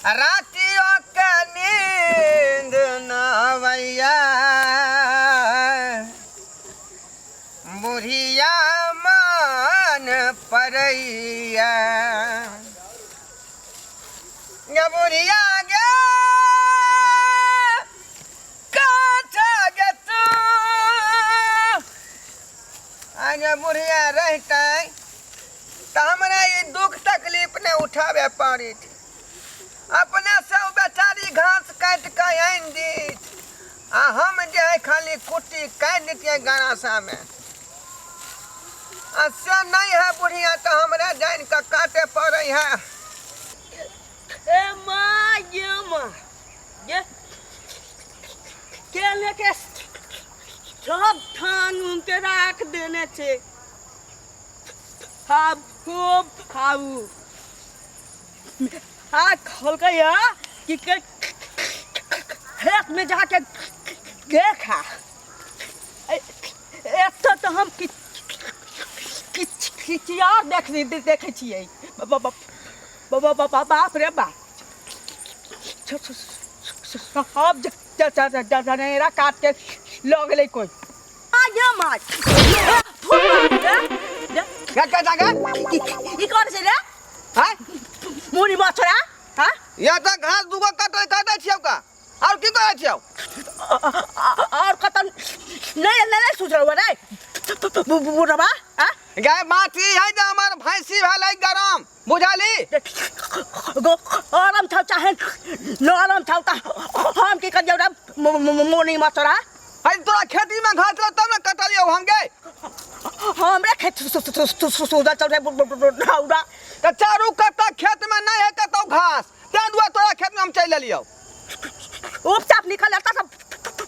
रातियो के नींद न अबैया बुढ़िया मन पड़ैया गे बुढ़िया गे काचा गे तू आगे बुढ़िया रहतै तऽ हमरा ई दुख तकलीफ नहि उठाबे पड़ित अपने से ओ बेचारी घास काटि कऽ आनि दीत आ हम जे है खाली कुट्टी काटि दितियै गरासामे आ से नहि है बुढ़िया तऽ हमरा जानि कऽ काटे पड़ै है। ए माँ ये माँ ये केने के सब ठान उनके राख देने छे आब खूब खाऊ आ खोलकै या कि के खेत में जाके देखा एतऽ तऽ हम किछु किछु आर देख देखै छियै बाप रे बाप सब जनेरा काट के लऽ गेलै कोइ आ ये मार क्या क्या जागा ई कोन छै रे हैं मुनी मछरा हां या तऽ घास दूगो काटे काटे छियौ का और की करै छियौ और कत नहीं नहीं नहीं सुधरवा रे बुढ़वा हां गाय बात ई है जे हमर भैंसी भेलै गरम बुझली गरम छौ चाहे नरम छौ त हम की करियौ रे मुनी मछरा अरे तोरा खेती में घास रह तब ना कटलियौ हम गे हमरे खेत सुधर चल रे बुढ़ौरा तऽ चारू कत्ता खेत में नहीं है कतौ घास तैं दुआरे तोरा खेत में हम चलि एलियौ उपचाप निकल आता सब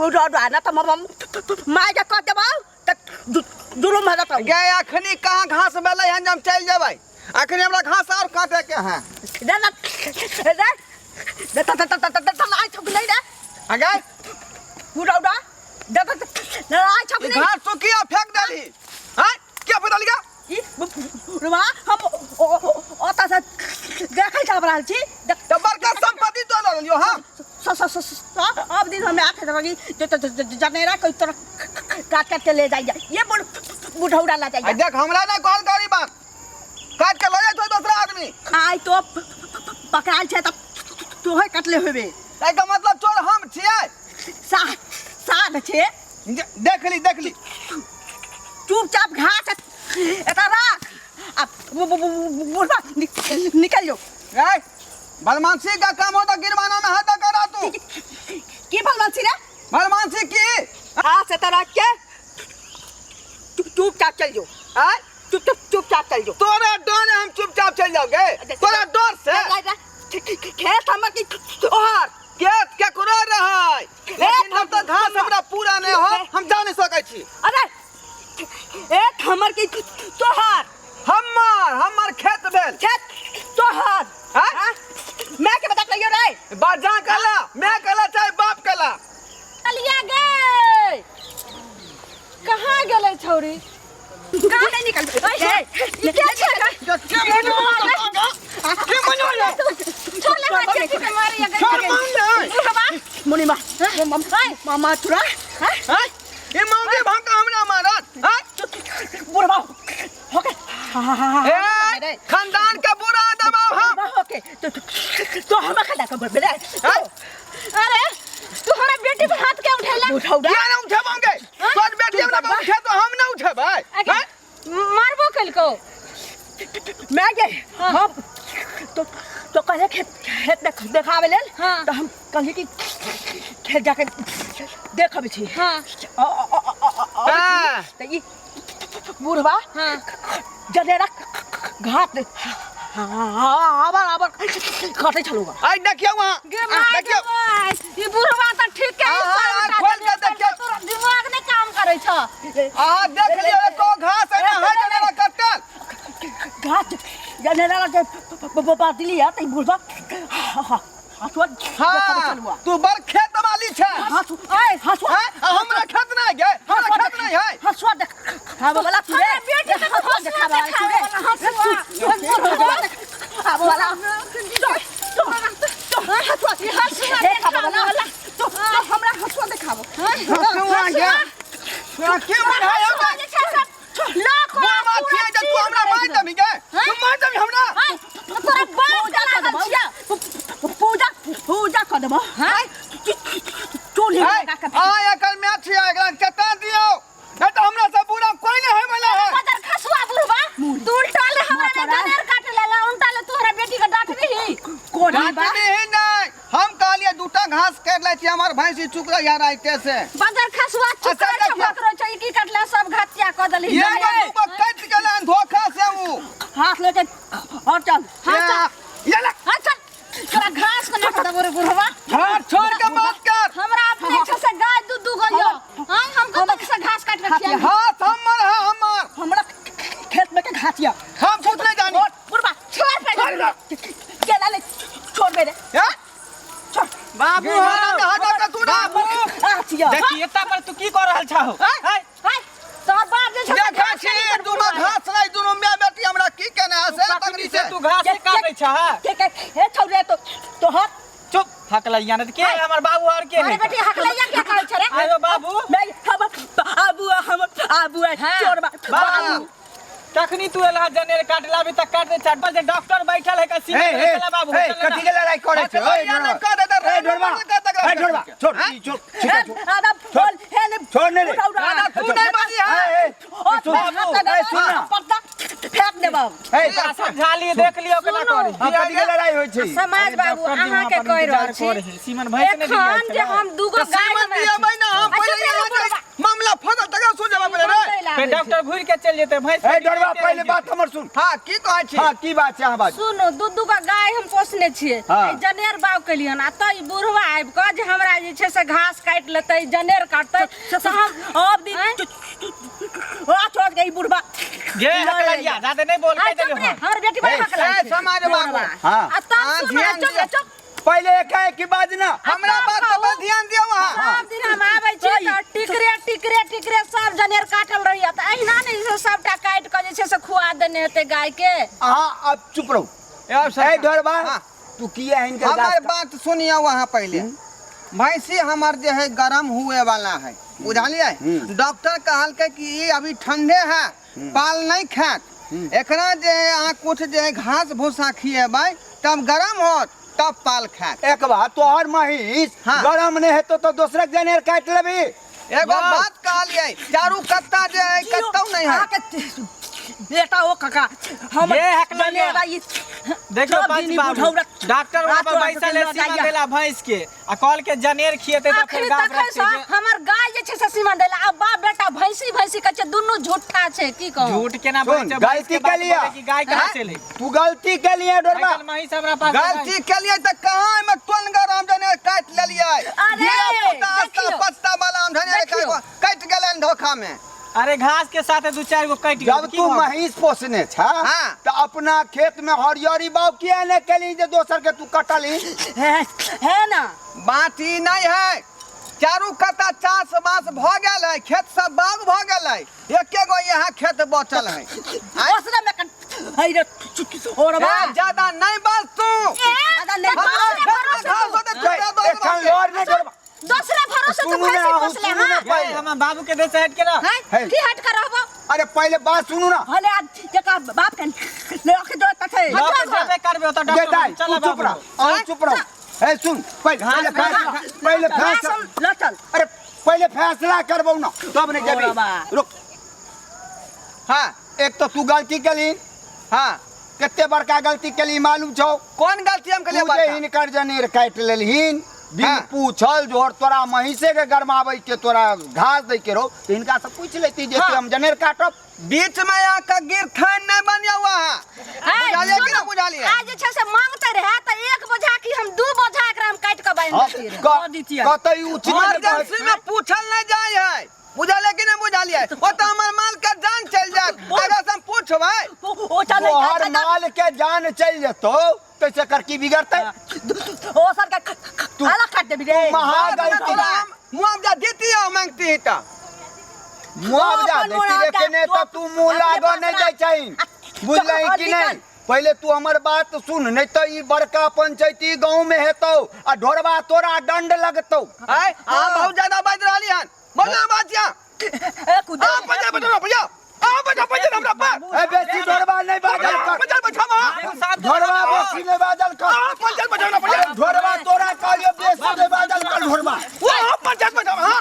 बुढ़ौरा ना त माय के कह देबौ त जुलुम भऽ जेतौ गे अखनी कहाँ घास भेलै हन जे हम चलि जेबै अखनी हमरा घास और काटे के है रे ना रे रे त त त त त आइ छौ कि नहीं रे आ गे बुढ़ौरा दे त आइ छौ कि ई नहीं घास तू किया फेंक देलही हैं किया फेंक देलही गे ई बुढ़वा हम ओतऽ से देखै जा रहल छी तऽ बड़का संपत्ति तो लऽ लेलियौ हम अब दिन हमें आखे लगी जनेरा कोई तरह काट काट के ले जाइए ये बुढ़ौरा ला आ जाइए देख हमरा नहीं कहल करी बात काट के लऽ जाय दोसरा आदमी आइ तो पकड़ायल छै तऽ तोहे कटले होबे एहिके मतलब चोर हम छियै सा साध छै देख ली देख ली चुपचाप घास एतऽ राख आ बुढ़वा निकल जो ए बदमाशी का काम हो तो गिरवाना में हाथ करा तू की बदमाशी रे बदमाशी की घास एतऽ राख के चुपचाप चल जो आय चुप चुप चुपचाप चल जो तोरा डर हम चुपचाप चल जाओगे तोरा डर से खेत हमर की तोहर खेत केकरो रहै लेकिन हम तऽ घास हमरा पूरा नहि हो हम जा नहि सकै छी अरे एक हमर की तोहर हमर हमर खेत भेल खेत तोहर हाँ? मैं के बता कहियो रे बाजा कला मैं कला चाहे बाप कला अलिया गे कहाँ गेलै छौरी कहाँ नहीं निकल ए, ई के छै के मनो के मनो छोड़ ले हाथ के के मारी अगर छोड़ मान ले मुनिमा मामा तुरा हैं ये मांगे भांगा हमरा मारत हैं बुढ़वा होके ए खानदान के बुरा दबाव हम होके तो तो हम खड़ा कर बे अरे तू हमरा बेटी पर हाथ के उठेला बुढ़ौड़ा किया ना उठेबोगे तोर बेटी हमरा पर उठे तो हम ना उठेबै अगे हैं मारबो कलको मैं गे हम तो तो कहले खेत खेत देख देखावे लेल हाँ। तो हम कहली कि खेत जाके देखबै छी हाँ। हाँ। तऽ ई बुढ़वा हाँ। जनेरा घाट आबर आबर कटै छलहुँ आई देखियौ वहाँ गे माय गे देखियौ माय ई बुढ़वा त ठीक के हाँ, हाँ, खोल के देखियौ। तोरा दिमाग नहीं काम करै छ अहाँ देख लियौ एको घास एना है जनेरा कटल घाट जनेरा के बादली है तऽ ई बुढ़वा हसुआ हाँ तू बड़ खेत वाली छै हसुआ हसुआ हैं? आ हमरा खेत नहीं गे हमरा खेत नहीं है हसुआ देख खाबे वाला तू रे हमरा बेटी के हसुआ देखाबे वाला तू रे हसुआ हसुआ देखाबे वाला हसुआ ई हसुआ देखाबो देखाबो ना तो तो हमरा हसुआ देखाबो हसुआ गे तोरा के बुझाय हसुआ जे छै से लाख बुढ़वा छियै जे तू हमरा मारि देबही गे तू मारि देबही हमरा तोरा बाप पूजा के कर लागल देबो छियै पूजा पूजा कर देबो हैं चूल्ही है, लगा के अहाँ एकर माय छियै एकरा चेता दियौ नहीं तो हमरा से बुरा कोई नहीं है वाला है बदर खसुआ बुढ़वा तू उल्टा ले हमरा ले जनेर काटे लेला उल्टा ले तू हमरा बेटी के डांटबी कोढ़ी बा डांटबी ही नहीं हम कहलिए दूटा घास काटि लै छी हमर भैंसी चुक रही है राइते से बदर खसुआ अच्छा, चुकरा देखियौ। चपक रहो छै की काटला सब घातिया क देली एगो दूगो कटि गेलै धोखा से उ हाथ लेके और चल हाँ, चल। ये ले हां चल तोरा घास के ना देबो रे बुढ़वा हाथ छोड़ के बात कर हमरा अपने इच्छा से गाय दूध दू गो यो हां हम कत से घास काट के खियाई हाथ हमर है हमर हमरा खेत में के घासिया हम कुछ नहीं जानी और बुढ़वा छोड़ पहिले केला ले छोड़ मेरे हैं? छोड़ बाबू गे हटा हटा के तू ना आसिया देखी एता पर तू की कर रहल छहो हाय हाय तोहर बाप जे छै से देखै घास छी के नहीं दुनू घास नहीं दुनू माय बेटी हमरा की केने है से तकरी से से तू घास के काटे छह के के हे छौरे तो तो हाथ चुप हकलैया न के हमर बाबू और के अरे है बेटी हकलैया क्या कहै छै रे आयो बाबू मैं हम आबू हम आबू हाँ। चोर बाबू तखनी तू एलहा जनेर काटला अभी तक काट दे चाट बजे डॉक्टर बैठल है कसी हे हे चला बाबू हे चला कथी के लड़ाई करे छै ओए हकलैया नहीं कर दे ए ढोरबा ए ढोरबा छोड़ ई छोड़ ठीक है, छोड़ आदा बोल हे ने छोड़ नहीं रे। दादा तू नहीं बाजी है ए, ए, सुन ए, सुन ना पर्दा फेंक दे बाबू ए ए, समझा लिए देख लियो केना करी हाँ, कथी के लड़ाई होइ छै समाज बाबू डॉक्टर जी अहाँ वहाँ के पर कहि इंतजार रहल छी करे है। सीमन भैंस नहि एखन दिया जे हम दूगो तो गाय सीमन हमरा दिएबै ना हम अच्छा, पहिले चलू यहाँ बुढ़वा। जे मामला फंसल तकर सुन जेबै पहिले रे फेर डॉक्टर घुर के चल जेते भैंस ए ढोरबा पहिले बात हमर सुन हां की कहै छी हां की बात छै अहाँ बाजू सुनू दू दू गो गाय हम पोसने छियै हाँ। ई जनेर बाग केलियन आ तऽ ई बुढ़वा आबि कऽ जे हमरा जे छै से घास काटि लेतै जनेर काटतै तऽ हम अब दी आँय? ओ छोड़ गई बुढ़वा गे हकलैया जादे नहीं बोल आइ के चुप देलियो रे हमर बेटी बड़ा हकलाइ ए छै समाज बाबू हां आ तब हाँ, सुन ध्यान चुप रे दियौ। चुप पहिले एकाएक की बाज ना हमरा बात पर ध्यान दियौ अहाँ सब दिन हम आबै छी तऽ टिकरे टिकरे टिकरे सब जनेर काटल रहैया तऽ अहिना ने जे छै सबटा काटि कऽ जे छै से खुआ देने हेतै गाय के अहाँ अब चुप रहू ए ए ढोरबा हाँ। तू किया हिनकर हमर गाछ बात सुनियो अहाँ पहिले भैंसी हमर जे है गरम हुए वाला है बुझलियै डॉक्टर कहलकै कि ई अभी ठंडे है पाल नहीं खायत एकरा जे है अहाँ कुछ जे है घास भूसा खिएबै तब गरम होत तब पाल खायत एक बात तोहर महीष हाँ। गरम नहीं हेतो तो दोसरक जनेर काटि लेबी एगो बात कहलियै चारू कत्ता जे है कत्तौ नहीं है अहाँके बेटा ओ काका हम ये हकलैया। जनेरा ई देखो सब पंच दिन ई बाबू बुढ़ौरा डॉक्टर वहाँ पर रात बैसल है रात सीमन जाइया। देला भैंस के आ कॉल के जनेर खिएते तऽ आखिरी फेर गाब तखन रखते से जे हमर गाय जे छै से सीमन देला आ बाप बेटा भैंसी भैंसी कहै छै दुनू झूठा छै की कहू झूठ केना सुन, बोलै छै भैंस के गलती बात केलिया। बोलै कि गाय कहाँ चले तू गलती के लिए डोरबा आइ काल्हि महीष हमरा पास गलती केलियै तऽ कहाँ एहिमे टोनगर हम जनेर काटि लेलियै अरे, धिया-पुता आस्ता देखियौ। पस्ता वाला हम जनेर देखियौ। काटि गेलनि धोखा में अरे घास के साथे दू चार गो कटि जब तू महीष पोसने छा हाँ। तो अपना खेत में हरियरी बाग किया नहीं केली जे दोसर के तू कटली है है ना बात ई नहीं है चारू कता चास बास भऽ गेल है खेत सब बाग भऽ गेल है एके गो यहाँ खेत बचल है आँय? ओसरा में कन है रे और बा ए, ज्यादा नहीं बस तू आदा नहीं हमरा बस खेत में घास होते तू दे एखन लड़ नहीं डोरबा दोसरे भरोसे तू सुनू ना भैंसी अहूँ पोसले सुनू ना हां पहिले हमर बाबू के दे से हट के रह हैं हे। की हट कर रहबो अरे पहिले बात सुनू ना हले आज जका बाप के ले के दो तथे लऽ के जेबे करबे ओतऽ जे डॉक्टर दाई चल तू चुप बाबू रह अहूँ चुप रह ए सुन पहिले पहिले फैसला पहिले फैसला ल चल अरे पहिले फैसला करबौ ना तब नहीं ओ बाबा। जेबी रुक हाँ एक तो तू गलती केली हाँ कते बड़का गलती केली मालूम छौ कौन गलती हम तू केलियै जे बड़का? हिनकर जनेर काटि लेलहिन बिन हाँ। पूछल जोर तोरा महीसे के गरमाबै के तोरा घास दै के रहो तऽ हिनका से पूछि लेती जे हाँ। हम जनेर काटब बीच में आके गिरथान नहीं बनिया हुआ है है, बुझलियै कि सुनू, ना बुझलियै आज जे छै से मांगते रहे तऽ एक बोझा की हम दू बोझा एकरा हम काटि कऽ बान्हि हाँ, देतियै रहे। दितियै। कतई उचित इमरजेंसी में पूछल नहीं जाय है बुझलियै कि नहीं बुझलियै ओ तऽ हमर माल के जान चलि जायत अगर से हम पूछबै ओ चल तोहर माल के जान चलि जेतौ तऽ से कर की बिगड़तै ओ सर के तू- आला काट देबी रे महा बाद में गलती तोरा हम मुआवजा देती हो मांगती ही तऽ मुआवजा अपन देती रे मुआवजा, के नहि तऽ तू मुँह अपने लागऽ पास नहि राख। दै छही बुझलही और कि नहि निकल। पहिले तू हमर बात सुन, नहीं तो ई बड़का पंचायती गांव में हेतौ आ ढोरबा तोरा दंड लगतौ। आय अहाँ बहुत ज्यादा बाजि रहली हन, बोलो बात या। ए कुदा अहाँ पंचायत बैठो भैया, अहाँ बैठो पंचायत हमरा पर। ए बेसी ढोरबा नहीं बाजल कर, पंचायत बैठो हम। ढोरबा बेसी नहीं बाजल कर। अहाँ पंचायत बैठो ना भैया। ढोरबा तोरा कहलियो बेसी नहीं बाजल कर ढोरबा। वो अहाँ पंचायत बैठो। हां,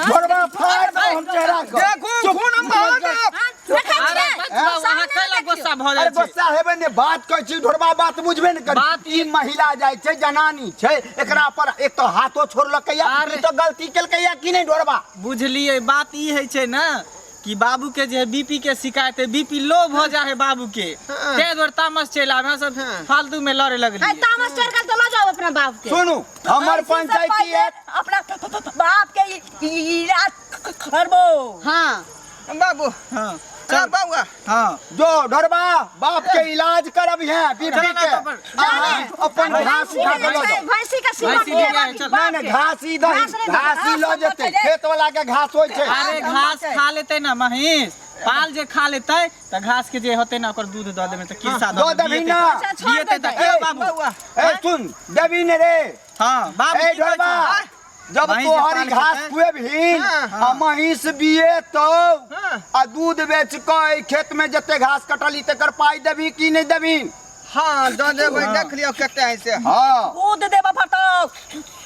ढोरबा फाड़ दो हम चेहरा के। देखू खून हम बहा देब। देखै अरे छियै? पंच बाबू, अहाँ कैला गुस्सा भऽ अरे जाइ छै? गुस्सा हेबे ने, बात कहै छी ढोरबा, बात बुझबे ने करी। बात ई महिला जाइ छै, जनानी छै, एकरा पर एक तो हाथो छोड़लकै या अरे। ई तो गलती केलकै या कि नहीं ढोरबा? बुझलियै, बात ई होइ छै ने कि बाबू के जे बीपी के शिकायत है, बीपी लो भऽ जाइ है बाबू के, ताहि दुआरे तामस चलि आबै, सब फालतू में लड़े आइ लगलियै। तामस चढ़ि गेल तऽ लऽ जाउ अपना बाप के। सुनू, हमर पंचायती एक अपना बाप के इलाज करबो। हाँ बाबू। हाँ। चल बउआ। हाँ। जो ढोरबा बाप के इलाज करब है बीपी चलो ना के। तो पर। अहाँ अपन घास उठा के लऽ जाउ। भैंसी के सीमा भैंसी के के बाप चल। नहीं नहीं, घास ही दही, घास नहीं, घास ही लऽ घास जेतै, हम खेत वाला के घास होइ छै। अरे घास खा लेतै ना महींस, पाल जे खा लेतै तऽ घास के जे होतै ना ओकर दूध दऽ देबै तऽ खीरसा दऽ देबही ना। अच्छा, छोड़ दिएतै तऽ देतै। ए बाबू। बउआ। ए सुन, देबही ने रे। हाँ बाबू, ए की कहै ढोरबा, छौ? जब महींस जे तोहर पाल घास खेतै। खुएबही हाँ। आ महींस बिएतौ हाँ। आ दूध बेच कऽ एहि खेत में जते घास कटली तकर पाइ देबही कि नहीं देबही? हाँ दऽ देबै, देख लियौ कते है से। हाँ। दूध देबा पड़तौ,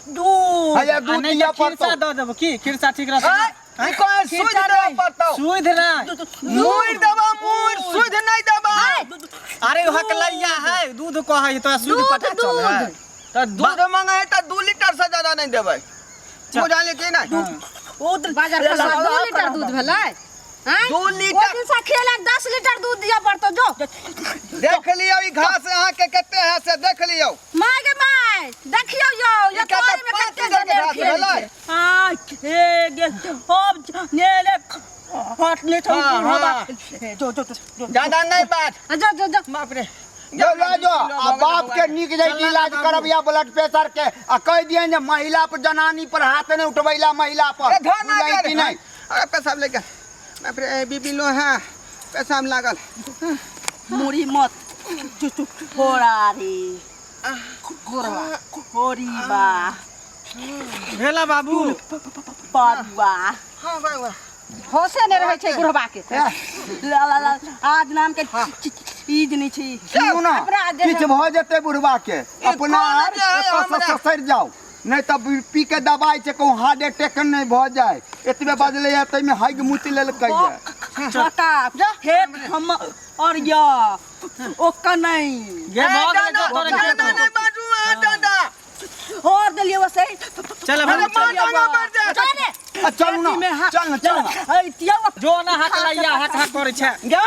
दूध। हैया आ दूध नहीं दिअ तऽ खीरसा पड़तौ। दऽ देबो की? खीरसा ठीक रहतै आय, ना? ई कहे सूद खीरसा देबऽ नहि। पड़तौ। सुध नहि। मूड़ देबऽ, मूड़, सूद नहि देबऽ। अरे हकलैया है, दूध कहै है तोरा सूद दूध, पता चल है। दूध। तऽ दूध मंगे है तऽ 2 लीटर से ज्यादा नहीं देबै, बुझलियै कि नहीं? दूध बाजार खसुआ 2 लीटर दूध भेलै आँय? 2 लीटर। ओहि दिन से खेलक 10 लीटर दूध दिअ पड़तौ। जो देख लियौ ई घास अहाँके कते है से देख लियौ। माय गे माय, देखियौ यौ, ई ये कते तोरी में 5 कते लीटर के जनेर घास खेल भेलै। छै। हाँ हे गे हम नेले हटने छौ हाँ, बुढ़वा। हाँ। जो जो जो ज्यादा नहीं बात। आ, जो जो जो। बाप रे। जो लऽ जो आ बाप के नीक जैती इलाज करब या ब्लड प्रेशर के, आ कहि दियनि जे महिला पर जनानी पर हाथ नहीं उठबैला, महिला पर। ए, धर ना बुझलही गे। कि नहीं? अरे पेशाब लेके, बाप रे, बीबी लो है पेशाब लागल। मुड़ी मत थोड़ा रे गोरवा खोरी बा भेला बाबू परुआ। हाँ बाबा। होशे नहि रहै छै बुढ़बा के। ला ला ला, आज नाम के चीज नहीं छी। सुनू ना, अपना देह- किछु भऽ जेतै बुढ़बा के, अपना कोन आर जे है एतऽ से हमरा? ससरि जाउ, नहीं तऽ बीपी के दबाई छै, कहूँ हार्ट अटैक नहीं भऽ जाय। एतबे बजलै या ताहिमे हगि मुति लेलकै या। बता खेत हम और या ओकर नहीं। गे भऽ गेलै, जो तोरे दादा खेत। नहीं बाजू अहाँ दादा। और देलिए वैसे। चल अरे बाबू, माँ चल। दादा बढ़ जाए। जो रे। आ चलू ना, चल ना, चल ना। जो ना हकलैया हक हक करै छै। गे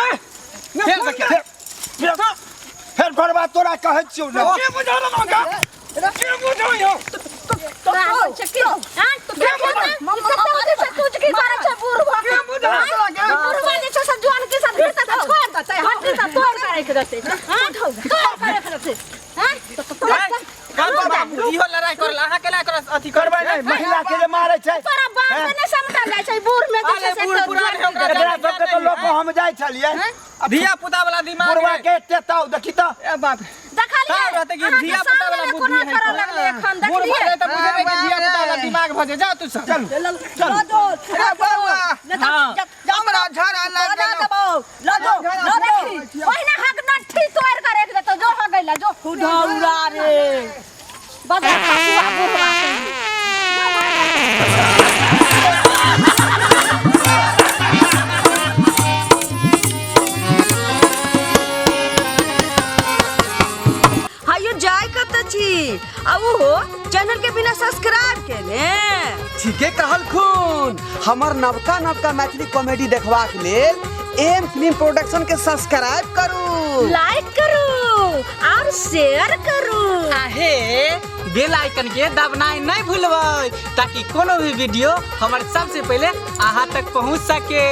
फेर से फेर फेर घरबा तोरा कहै छियौ ने। के बुझा रहलौ गा? के बुझा यौ? तोरा होइ छै की? आँय? देखियौ ने, ई कते उठै छै, तू जे की करै छै बुढ़बा के? के बुझा रहलौ गे? बुढ़बा जे छै से जौन की सब भेटतै तऽ छोड़ि देतै, हड्डी सब तोड़ि कऽ राखि देतै। आँय? तोड़ि कऽ राखि देतै। आँय? बाबू, बाबू, इहो लड़ाइ करल, अहाँ केना करत अथी करबै करबै? नहि, महिला के जे मारै छै। तोरा बाप के नहि समझल जाइ छै, बूढ़ में जे छै अरे से बूढ़ तो पुरान है, ओकरा एकरा सबके तऽ लऽ कऽ हम जाइ छलियै। धिया पुता वाला दिमाग बुढ़वा है। के एते ताव देखी तऽ। ए बाप रे। देखलियै? ताव रहतै कि अहाँके धिया पुता वाला सामने बुद्धि कोना है। करऽ लगलै एखन, बूढ़ भऽ देखलियै? जाइ तऽ बुझेबै कि धिया पुता वाला दिमाग भऽ जाइ। जाउ तू सब। चलू। ए बउआ, हाँ। हमरा झड़ा लागि गेलौ। देखी, ओहिना हक नट्ठी तोड़ि कऽ राखि देतौ, जो हगै लए, जो। रे बदर खसुआ बुढ़वा के। हायो जाय कत छी आ उहो चैनल के बिना सब्सक्राइब केने। ठीके कहलखुन, हमर नवका नवका मैथिली कॉमेडी देखबाक लेल एम फिल्म प्रोडक्शन के सब्सक्राइब करू, लाइक करू और शेयर करू। आहे बेल आइकन के दबनाइ नहीं भूलबै, ताकि कोनो भी वीडियो हमर सबसे पहले अहाँ तक पहुँच सके।